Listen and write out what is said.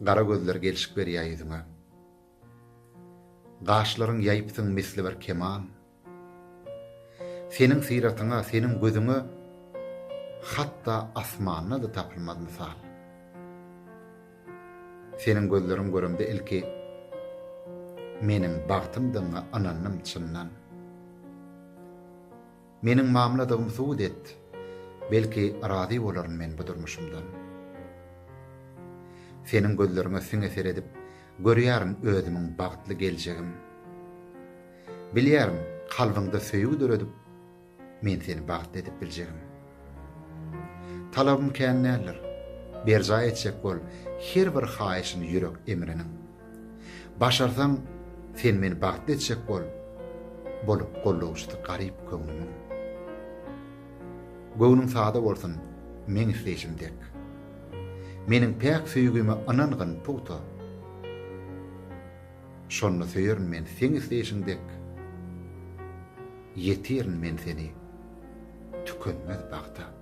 Gara gözler gelşik berýär ýüzüňe. Gaşlaryň ýaýypsyň misli bir keman. Seniň syratyňa, seniň gözüňe Hatda asmanda-da tapylmaz mysal. Seniň gözleriň göremde ilki Meniň bagtymdygyňa ynandym çyndan. Meniň mamladygym subut et, Belki razy bolaryn men bu durmuşymdan. Seniň gözleriňe siňe seredip Görýärin özümiň bagtly geljegim. Bilýärin, kalbyňda söýgi döredip, Men seni bagtly edip biljegim. Talabym kän däldir. Berjaý etjek bol her bir haýyşyny ýürek emriniň. Başarsaň, sen meni bagtly etjek bol, Bolup gollawçysy garyp köňlümiň. Göwnüň sada bolsun, meň isleýşim dek. Meniň päk söýgime ynangyn pugta. Şonda söýerin men seň isleýşiň dek, Ýetirin men seni tükenmez bagta.